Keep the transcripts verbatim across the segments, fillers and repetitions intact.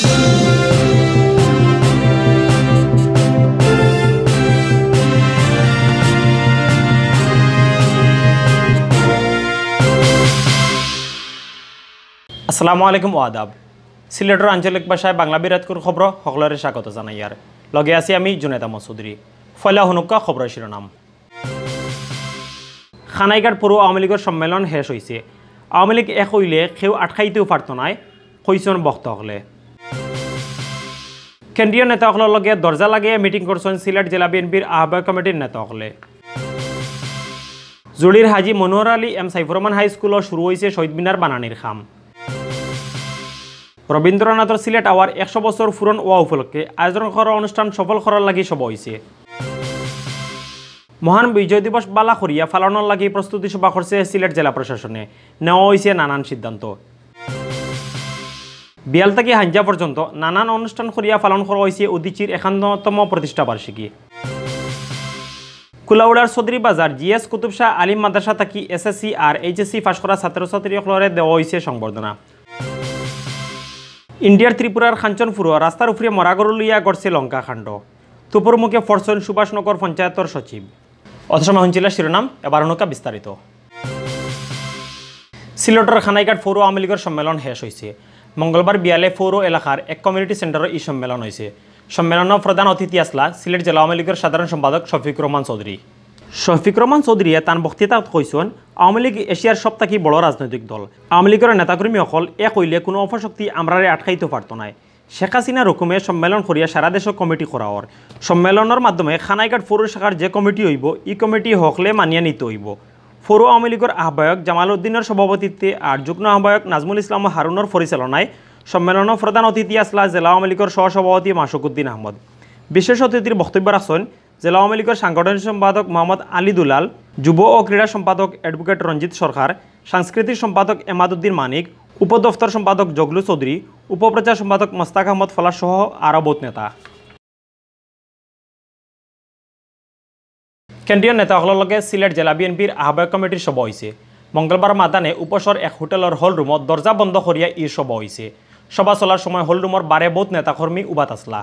আসসালামু আলাইকুম ও আদাব। সিলেটর আঞ্চলিক ভাষায় বাংলা বিরাটকুর খবর হকলরে স্বাগত জানাইয়ার। লগে আছি আমি জুনেদ আহমদ চৌধুরী। ফয়লা হুনুক্কা খবরর শিরোনাম। খানাইঘাট পৌর আওয়ামী লীগর সম্মেলন শেষ অইছে। আওয়ামী লীগ এক অইলে কেউ আটকাইতেও পারতো নায়, কইছন বক্তা অকলে। কেন্দ্রীয় নেতা অকলর লগে দরজা লাগাইয়া মিটিং করছন সিলেট জেলা বিএনপির আহ্বায়ক কমিটির নেতা অকলে। জুড়ির হাজী মনোহর আলী এম সাইফুর রহমান হাই স্কুলো শুরু অইছে শহীদ মিনার বানানির কাম। রবীন্দ্রনাথর সিলেট আওয়ার একশো বছর পূরণ অওয়া উপলক্ষে আয়োজন করা অনুষ্ঠান সফল করার লাগি সভা অইছে। মহান বিজয় দিবস বালা করিয়া পালনর লাগি প্রস্তুতি সভা করছে সিলেট জেলা প্রশাসনে, নেওয়া অইছে নানান সিদ্ধান্ত। বিয়াল থাকি হাইঞ্জা পর্যন্ত নানান অনুষ্ঠান করিয়া পালন করা অইছে উদীচীর একান্নতম প্রতিষ্ঠা বার্ষিকী। কুলাউড়ার চৌধুরী বাজার জিএস কুতুব শাহ আলিম মাদ্রাসা থাকি এসএসসি আর এইচএসসি পাশ করা ছাত্রছাত্রী অকলরে দেওয়া অইছে সংবর্ধনা। ইন্ডিয়ার ত্রিপুরার কাঞ্চনপুরো রাস্তার উপরে মরা গরু লইয়া ঘটছে লঙ্কা কাণ্ড। তুপর মুখে পড়ছন সুভাষনগর পঞ্চায়েতর সচিব। অত সময় হুনছিলা শিরোনাম, এবার হুনুক্কা বিস্তারিত। সিলেটর খানাইঘাট পৌর আওয়ামী লীগর সম্মেলন শেষ অইছে। মঙ্গলবার বিয়ালে পৌর এলাকার এক কমিউনিটি সেন্টারো ই সম্মেলন অইছে। সম্মেলনো প্রধান অতিথি আছলা সিলেট জেলা আওয়ামী লীগর সাধারণ সম্পাদক শফিক রহমান চৌধুরী। শফিক রহমান চৌধুরীয়ে তান বক্তৃতাত কইছন, আওয়ামী লীগ এশিয়ার সব থাকি বড় রাজনৈতিক দল। আওয়ামী লীগর নেতাকর্মী অকল এক অইলে কুনু অপশক্তি আমরারে আটকাইতো পারতো নায়। শেখ হাসিনার হুকুমে সম্মেলন করিয়া সারা দেশো কমিটি করা অর। সম্মেলনর মাধ্যমে খানাইঘাট পৌর শাখার যে কমিটি অইবো, ই কমিটি হকলে মানিয়া নিতো অইবো। পৌর আওয়ামী লীগর আহ্বায়ক জামাল উদ্দিনর সভাপতিত্বে আর যুগ্ম আহ্বায়ক নাজমুল ইসলাম হারুনর পরিচালনায় সম্মেলনো প্রধান অতিথি আছলা জেলা আওয়ামী লীগর সহসভাপতি মাসুক উদ্দিন আহমদ। বিশেষ অতিথির বক্তব্য রাখছন জেলা আওয়ামী লীগর সাংগঠনিক সম্পাদক মোহাম্মদ আলী দুলাল, যুব ও ক্রীড়া সম্পাদক অ্যাডভোকেট রঞ্জিত সরকার, সাংস্কৃতিক সম্পাদক এমাদুদ্দিন মানিক, উপদপ্তর সম্পাদক জগলু চৌধুরী, উপপ্রচার সম্পাদক মোস্তাক আহমদ ফলাশ সহ আরো বউত নেতা। কেন্দ্রীয় নেতা অকলর লগে সিলেট জেলা বিএনপির আহ্বায়ক কমিটির সভা অইছে। মঙ্গলবার মাদানে উপসর এক হোটেলর হল রুমো দরজা বন্ধ করিয়া ই সভা অইছে। সভা চলার সময় হল রুমর বারে বউত নেতাকর্মী উবাত আছলা।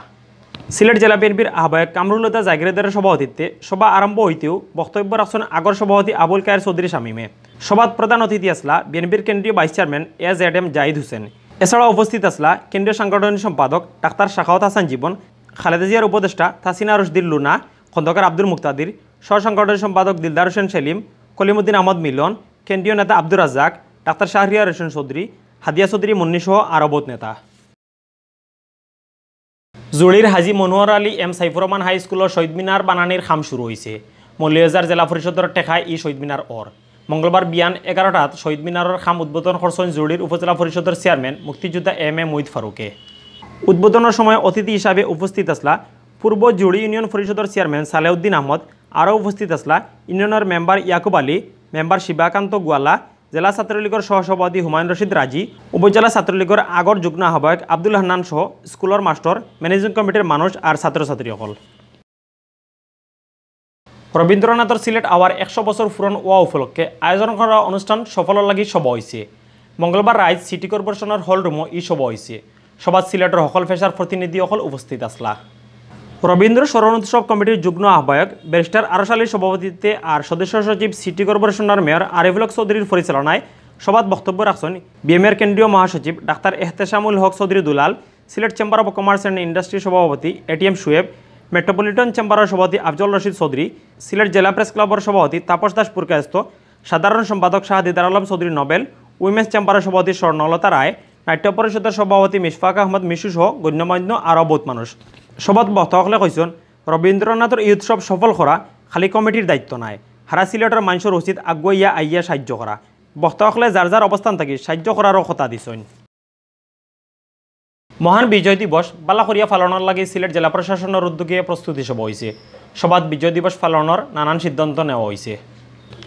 সিলেট জেলা বিএনপির আহ্বায়ক কামরুল হুদা জাগিরদারের সভাপতিত্বে সভা আরম্ভ অইতেউ বক্তব্য রাখছন আগর সভাপতি আবুল কায়ের চৌধুরী শামীমে। সভাত প্রধান অতিথি আছলা বিএনপির কেন্দ্রীয় vice chairman A Z M Zahid Hossain. এছাড়াও উপস্থিত আছলা কেন্দ্রীয় সাংগঠনিক সম্পাদক ডাক্তার শাখাওয়াত হাসান জীবন, খালেদা জিয়ার উপদেষ্টা তাসিনা রশদির লুনা, খন্দকার আব্দুল মুক্তাদির, সহ সাংগঠনিক সম্পাদক দিলদার হোসেন সেলিম, কলিমুদ্দিন আহমদ মিলন, কেন্দ্রীয় নেতা আব্দুর রাজ্জাক, ডাক্তার শাহরিয়ার হোসেন চৌধুরী, হাদিয়া চৌধুরী মুন্নি সহ আরো বউত নেতা। জুড়ির হাজী মনোহর আলী এম সাইফুর রহমান হাই স্কুলর শহীদ মিনার বানানির কাম শুরু অইছে। মৌলভীবাজার জেলা পরিষদর টেকায় ই শহীদ মিনার অর। মঙ্গলবার বিয়ান এগারোটাত শহীদ মিনারর কাম উদ্বোধন করছন জুড়ির উপজেলা পরিষদর চেয়ারম্যান মুক্তিযোদ্ধা এম এ মুইদ ফারুকে। উদ্বোধনর সময় অতিথি হিসাবে উপস্থিত আছলা পূর্ব জুড়ি ইউনিয়ন পরিষদর চেয়ারম্যান সালেউদ্দিন আহমদ, আরও উপস্থিত আছলা ইউনিয়নর মেম্বার ইয়াকুব আলী, মেম্বার শিবাকান্ত গোয়ালা, জেলা ছাত্রলীগর সহসভাপতি হুমায়ুন রশিদ রাজি, উপজেলা ছাত্রলীগর আগর যুগ্ম আহ্বায়ক আব্দুল হান্নান সহ স্কুলর মাস্টর, ম্যানেজিং কমিটির মানুষ আর ছাত্রছাত্রী অকল। রবীন্দ্রনাথর সিলেট আওয়ার একশো বছর পূরণ অওয়া উপলক্ষে আয়োজন করা অনুষ্ঠান সফলর লাগি সভা অইছে। মঙ্গলবার রাইত সিটি কর্পোরেশনর হল রুমো ই সভা অইছে। সভাত সিলেটর হকল পেশার প্রতিনিধি অকল উপস্থিত আছলা। রবীন্দ্র স্মরণ উৎসব কমিটির যুগ্ম আহ্বায়ক ব্যারিস্টার আরশ আলীর সভাপতিত্বে আর সদস্য সচিব সিটি কর্পোরেশনর মেয়র আরিফুল হক চৌধুরীর পরিচালনায় সভাত বক্তব্য রাখছন বিএমএর কেন্দ্রীয় মহাসচিব doctor Ehteshamul Haque Chowdhury Dulal, Sylhet chamber of commerce and ইন্ডাস্ট্রির সভাপতি এটিএম শুয়েব, মেট্রোপলিটন চেম্বারর সভাপতি আফজল রশিদ চৌধুরী, সিলেট জেলা প্রেস ক্লাবর সভাপতি তাপস দাস পুরকায়স্থ, সাধারণ সম্পাদক শাহ দিদার আলম চৌধুরী নোবেল, উইমেন্স চেম্বারর সভাপতি স্বর্ণলতা রায়, নাট্য পরিষদর সভাপতি মিশফাক আহমদ মিশু সহ গণ্যমান্য আরও বউত মানুষ। সভাত বক্তা অকলে কইছন, রবীন্দ্রনাথর ই উৎসব সফল করা খালি কমিটির দায়িত্ব নায়, হারা সিলেটর মানষর উচিত আগুয়াইয়া আইয়া সাহায্য করা। বক্তা অকলে যার যার অবস্থান থাকি সাহায্য করারও কথা দিছন। মহান বিজয় দিবস বালা করিয়া পালনর লাগি সিলেট জেলা প্রশাসনর উদ্যোগে প্রস্তুতি সভা অইছে। সভাত বিজয় দিবস পালনর নানান সিদ্ধান্ত নেওয়া অইছে।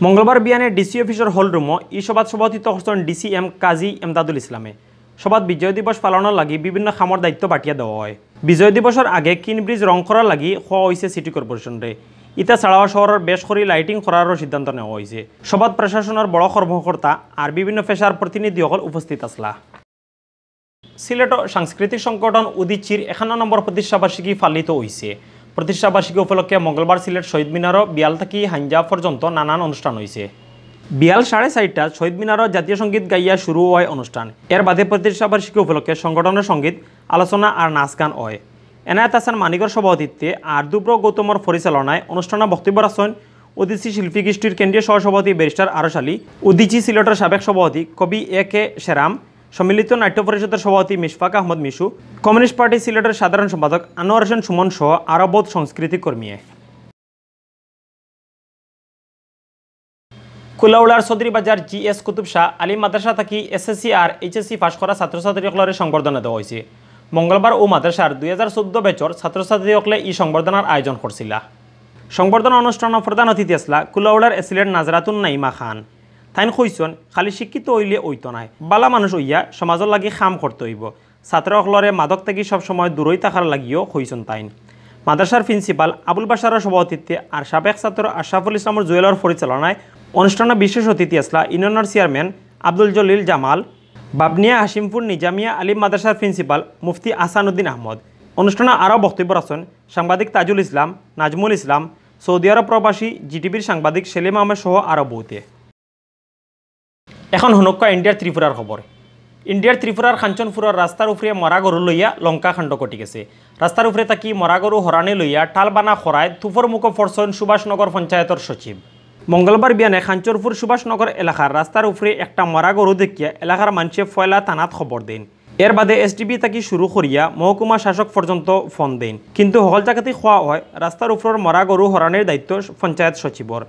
মঙ্গলবার বিয়ানে ডিসি অফিসর হল রুমো ই সভাত সভাপতিত্ব করছন ডিসি এম কাজী এমদাদুল ইসলামে। সভাত বিজয় দিবস পালনর লাগি বিভিন্ন কামর দায়িত্ব বাটিয়া দেওয়া অয়। বিজয় দিবসর আগে কিন ব্রিজ রং করার লাগি কওয়া অইছে সিটি কর্পোরেশনরে। ইতা ছাড়াও শহরর বেশ করি লাইটিং করারও সিদ্ধান্ত নেওয়া অইছে। সভাত প্রশাসনর বড় কর্মকর্তা আর বিভিন্ন পেশার প্রতিনিধি অকল উপস্থিত আছলা। সিলেটো সাংস্কৃতিক সংগঠন উদীচীর একান্ন নম্বর প্রতিষ্ঠাবার্ষিকী পালিত অইছে। প্রতিষ্ঠাবার্ষিকী উপলক্ষে মঙ্গলবার সিলেট শহীদ মিনারো বিয়াল থাকি হাইঞ্জা পর্যন্ত নানান অনুষ্ঠান অইছে। বিয়াল সাড়ে চাইরটাত শহীদ মিনারো জাতীয় সঙ্গীত গাইয়া শুরু অয় অনুষ্ঠান। এর বাদে প্রতিষ্ঠাবার্ষিকী উপলক্ষে সংগঠনর সঙ্গীত, আলোচনা আর নাচ গান অয়। এনায়েত হাসান মানিকর সভাপতিত্বে আর দুব্র গৌতমর পরিচালনায় অনুষ্ঠানো বক্তব্য রাখছইন উদীচী শিল্পী গোষ্ঠীর কেন্দ্রীয় সহসভাপতি ব্যারিস্টার আরশ আলী, উদীচী সিলেটর সাবেক সভাপতি কবি এ কে শেরাম, সম্মিলিত নাট্য পরিষদর সভাপতি মিশফাক আহমদ মিশু, কমিউনিস্ট পার্টি সিলেটর সাধারণ সম্পাদক আনোয়ার হোসেন সুমন সহ আরও বউত সাংস্কৃতিক কর্মীয়ে। কুলাউড়ার চৌধুরীবাজার জি এস কুতুব শাহ আলিম মাদ্রাসা থাকি এস এস সি আর এইচ এস সি পাশ করা ছাত্রছাত্রী অকলরে সংবর্ধনা দেওয়া অইছে। মঙ্গলবার অউ মাদ্রাসার দুই হাজার চৌদ্দ ব্যাচর ছাত্রছাত্রী অকলে ই সংবর্ধনার আয়োজন করছিলা। সংবর্ধনা অনুষ্ঠানো প্রধান অতিথি আছলা কুলাউড়ার এথলিট নাজরাতুন নাইমা খান। তাইন কইছইন, খালি শিক্ষিত অইলে অইতো নায়, বালা মানুষ অইয়া সমাজর লাগি কাম করতে অইবো। ছাত্র অকলরে মাদক থাকি সবসময় দূরই থাকার লাগিও কইছইন তাইন। মাদ্রাসার প্রিন্সিপাল আবুল বাশারর সভাপতিত্বে আর সাবেক ছাত্র আশরাফুল ইসলামর জুয়েলর পরিচালনায় অনুষ্ঠানো বিশেষ অতিথি আছলা ইউনিয়নর চেয়ারম্যান আব্দুল জলিল জামাল, বাবনিয়া হাশিমপুর নিজামিয়া আলিম মাদ্রাসার প্রিন্সিপাল মুফতি আহসানুদ্দিন আহমদ। অনুষ্ঠানো আরও বক্তব্য রাখছইন সাংবাদিক তাজুল ইসলাম, নাজমুল ইসলাম, সৌদি আরব প্রবাসী জিটিভির সাংবাদিক সেলিম আহমেদ সহ আরও বউতে। এখন হুনউক্কা ইন্ডিয়ার ত্রিপুরার খবর। ইন্ডিয়ার ত্রিপুরার কাঞ্চনপুরর রাস্তার উপরে মরা গরু লইয়া লঙ্কাকাণ্ড ঘটি গেছে। রাস্তার উপরে থাকি মরা গরু হরানি লইয়া টালবানা খরায় তুফর মুখো পড়ছইন সুভাষনগর পঞ্চায়েতর সচিব। মঙ্গলবার বিয়ানে কাঞ্চনপুর সুভাষনগর এলাকার রাস্তার উপরে একটা মরা গরু দেখিয়া এলাকার মানষে পয়লা থানাত খবর দেইন। এর বাদে এসডিপি থাকি শুরু করিয়া মহকুমা শাসক পর্যন্ত ফোন দেইন, কিন্তু হকল জাগাতেই কওয়া অয় রাস্তার উপরর মরা গরু হরানির দায়িত্ব পঞ্চায়েত সচিবর।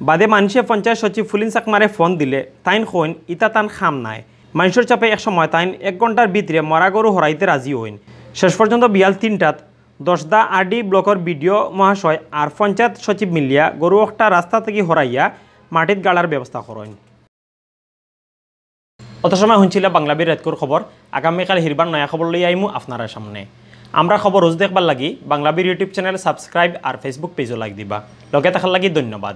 বাদে মানষে পঞ্চায়েত সচিব ফুলিন চাকমারে ফোন দিলে তাইন কইন ইতা তান কাম নায়। মানষর চাপে এক সময় তাইন এক ঘন্টার ভিতরে মরা গরু হরাইতে রাজি অইন। শেষ পর্যন্ত বিয়াল তিনটাত দশদা আরডি ব্লকর বিডিও মহাশয় আর পঞ্চায়েত সচিব মিলিয়া গরু একটা রাস্তা থাকি হরাইয়া মাটিত গাড়ার ব্যবস্থা করইন। অত সময় হুনছিলা বাংলাবীর রেতকুর খবর। আগামীকাল হিরবার নয়া খবর লইয়া আইমু আপনারার সামনে। আমরার খবর রোজ দেখবার লাগি বাংলাবীর YouTube channel subscribe আর Facebook page-ও like দিবা। লগে থাকার লাগি ধন্যবাদ।